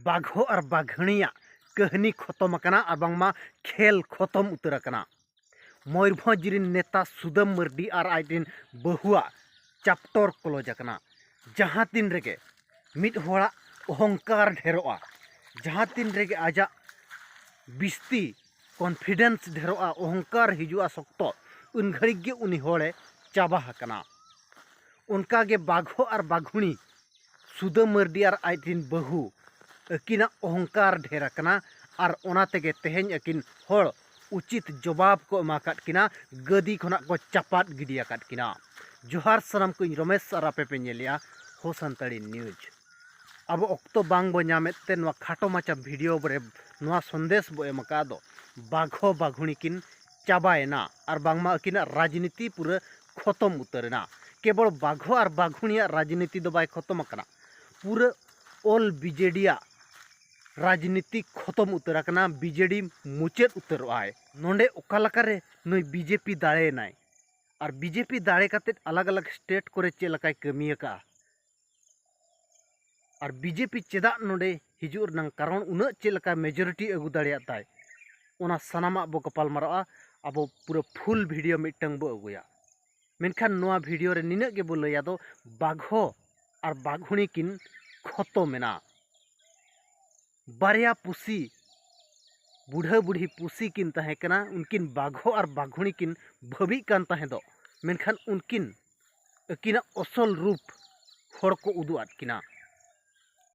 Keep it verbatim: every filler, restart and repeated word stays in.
ᱵᱟᱜᱷᱚ ᱟᱨ ᱵᱟᱜᱷᱟᱹᱬᱤᱭᱟᱜ ᱠᱟᱹᱦᱱᱤ ᱠᱷᱚᱛᱚᱢ ᱟᱠᱟᱱᱟ ᱟᱨ ᱵᱟᱝᱢᱟ ᱠᱷᱮᱞ ᱠᱷᱚᱛᱚᱢ ᱩᱛᱟᱹᱨ ᱟᱠᱟᱱᱟ᱾ ᱢᱚᱭᱩᱨᱵᱷᱚᱸᱡᱽ ᱨᱤᱱ ᱱᱮᱛᱟ ᱥᱩᱫᱟᱹᱢ ᱢᱟᱹᱨᱰᱤ ᱟᱨ ᱟᱡ ᱨᱤᱱ ᱵᱟᱹᱦᱩᱣᱟᱜ ᱪᱟᱯᱴᱚᱨ ᱠᱞᱳᱡᱽ ᱟᱠᱟᱱᱟ᱾ ᱡᱟᱦᱟᱸ ᱛᱤᱱ ᱨᱮᱜᱮ ᱢᱤᱫ ᱦᱚᱲᱟᱜ ᱚᱦᱚᱝᱠᱟᱨ ᱰᱷᱮᱨᱚᱜᱼᱟ, ᱡᱟᱦᱟᱸ ᱛᱤᱱ ᱨᱮᱜᱮ ᱟᱡᱟᱜ ᱵᱤᱥᱛᱤ ᱠᱚᱱᱯᱷᱤᱰᱮᱱᱥ ᱰᱷᱮᱨᱚᱜᱼᱟ, ᱚᱦᱚᱝᱠᱟᱨ ᱦᱤᱡᱩᱜᱼᱟ ᱥᱚᱠᱛᱚ, ᱩᱱ ᱜᱷᱟᱹᱲᱤᱡ ᱜᱮ ᱩᱱᱤ ᱦᱚᱲᱮ ᱪᱟᱵᱟ ᱟᱠᱟᱱᱟ᱾ ᱚᱱᱠᱟ ᱜᱮ ᱵᱟᱜᱷᱚ ᱟᱨ ᱵᱟᱜᱷᱩᱬᱤ, ᱥᱩᱫᱟᱹ ᱢᱟᱹᱨᱰᱤ ᱟᱨ ᱟᱡ ᱨᱤᱱ ᱵᱟᱹᱦᱩ, ᱟᱹᱠᱤᱱᱟᱜ ᱚᱦᱚᱝᱠᱟᱨ ᱰᱷᱮᱨ ᱟᱠᱟᱱᱟ ᱟᱨ ᱚᱱᱟ ᱛᱮᱜᱮ ᱛᱮᱦᱮᱧ ᱟᱹᱠᱤᱱ ᱦᱚᱲ ᱩᱪᱤᱛ ᱡᱚᱵᱟᱵ ᱠᱚ ᱮᱢᱟ ᱟᱠᱟᱫ ᱠᱤᱱᱟ, ᱜᱟᱹᱫᱤ ᱠᱷᱚᱱᱟᱜ ᱠᱚ ᱪᱟᱯᱟᱫ ᱜᱤᱰᱤ ᱟᱠᱟᱫ ᱠᱤᱱᱟ᱾ ᱡᱚᱦᱟᱨ ᱥᱟᱱᱟᱢ ᱠᱚ, ᱤᱧ ᱨᱚᱢᱮᱥ ᱟᱨ ᱟᱯᱮ ᱯᱮ ᱧᱮᱞᱮᱜᱼᱟ ᱦᱳ ᱥᱟᱱᱛᱟᱲᱤ ᱱᱤᱭᱩᱡᱽ᱾ ᱟᱵᱚ ᱚᱠᱛᱚ ᱵᱟᱝ ᱵᱚ ᱧᱟᱢᱮᱫ ᱛᱮ ᱱᱚᱣᱟ ᱠᱷᱟᱴᱚ ᱢᱟᱪᱷᱟ ᱵᱷᱤᱰᱤᱭᱳ ᱨᱮ ᱱᱚᱣᱟ ᱥᱚᱱᱫᱮᱥ ᱵᱚ ᱮᱢ ᱟᱠᱟᱫ ᱫᱚ, ᱵᱟᱜᱷᱚ ᱵᱟᱜᱷᱩᱬᱤ ᱠᱤᱱ ᱪᱟᱵᱟᱭᱮᱱᱟ ᱟᱨ ᱵᱟᱝᱢᱟ ᱟᱹᱠᱤᱱᱟᱜ ᱨᱟᱡᱽᱱᱤᱛᱤ ᱯᱩᱨᱟᱹ ᱠᱷᱚᱛᱚᱢ ᱩᱛᱟᱹᱨ ᱮᱱᱟ᱾ ᱠᱮᱵᱚᱞ ᱵᱟᱜᱷᱚ ᱟᱨ ᱵᱟᱜᱷᱩᱬᱤᱭᱟᱜ ᱨᱟᱡᱽᱱᱤᱛᱤ ᱫᱚ ᱵᱟᱭ ᱠᱷᱚᱛᱚᱢ ᱟᱠᱟᱱᱟ, ᱯᱩᱨᱟᱹ ᱚᱞ ᱵᱤᱡᱮᱰᱤᱭᱟᱜ ᱨᱟᱡᱽᱱᱤᱛᱤ ᱠᱷᱚᱛᱚᱢ ᱩᱛᱟᱹᱨ ᱟᱠᱟᱱᱟ᱾ ᱵᱤᱡᱮᱰᱤ ᱢᱩᱪᱟᱹᱫ ᱩᱛᱟᱹᱨᱚᱜ ᱟᱭ᱾ ᱱᱚᱰᱮ ᱚᱠᱟ ᱞᱮᱠᱟᱨᱮ ᱱᱩᱭ ᱵᱤᱡᱮᱯᱤ ᱫᱟᱲᱮᱭᱮᱱᱟᱭ ᱟᱨ ᱵᱤᱡᱮᱯᱤ ᱫᱟᱲᱮ ᱠᱟᱛᱮᱫ ᱟᱞᱟᱜᱽ ᱟᱞᱟᱜᱽ ᱥᱴᱮᱴ ᱠᱚᱨᱮ ᱪᱮᱫ ᱞᱮᱠᱟᱭ ᱠᱟᱹᱢᱤ ᱟᱠᱟᱫᱼᱟ ᱟᱨ ᱵᱤᱡᱮᱯᱤ ᱪᱮᱫᱟᱜ ᱱᱚᱰᱮ ᱦᱤᱡᱩᱜ ᱨᱮᱱᱟᱜ ᱠᱟᱨᱚᱱ, ᱩᱱᱟᱹᱜ ᱪᱮᱫ ᱞᱮᱠᱟ ᱢᱮᱡᱚᱨᱤᱴᱤ ᱟᱹᱜᱩ ᱫᱟᱲᱮᱭᱟᱜ ᱛᱟᱭ, ᱚᱱᱟ ᱥᱟᱱᱟᱢᱟᱜ ᱵᱚ ᱜᱟᱯᱟᱞᱢᱟᱨᱟᱜᱼᱟ᱾ ᱟᱵᱚ ᱯᱩᱨᱟᱹ ᱯᱷᱩᱞ ᱵᱷᱤᱰᱤᱭᱳ ᱢᱤᱫᱴᱟᱝ ᱵᱚ ᱟᱹᱜᱩᱭᱟ᱾ ᱢᱮᱱᱠᱷᱟᱱ ᱱᱚᱣᱟ ᱵᱷᱤᱰᱤᱭᱳ ᱨᱮ ᱱᱤᱱᱟᱹᱜ ᱜᱮᱵᱚ ᱞᱟᱹᱭᱟ ᱫᱚ, ᱵᱟᱜᱷᱚ ᱟᱨ ᱵᱟᱜᱷᱩᱬᱤ ᱠᱤᱱ ᱠᱷᱚᱛᱚᱢ ᱮᱱᱟ᱾ ᱵᱟᱨᱭᱟ ᱯᱩᱥᱤ, ᱵᱩᱰᱷᱟᱹ ᱵᱩᱰᱷᱤ ᱯᱩᱥᱤ ᱠᱤᱱ ᱛᱟᱦᱮᱸ ᱠᱟᱱᱟ, ᱩᱱᱠᱤᱱ ᱵᱟᱜᱷᱚ ᱟᱨ ᱵᱟᱜᱷᱩᱬᱤ ᱠᱤᱱ ᱵᱷᱟᱹᱵᱤᱜ ᱠᱟᱱ ᱛᱟᱦᱮᱸ ᱫᱚ, ᱢᱮᱱᱠᱷᱟᱱ ᱩᱱᱠᱤᱱ ᱟᱹᱠᱤᱱᱟᱜ ᱚᱥᱚᱞ ᱨᱩᱯ ᱦᱚᱲ ᱠᱚ ᱩᱫᱩᱜ ᱟᱫ ᱠᱤᱱᱟ᱾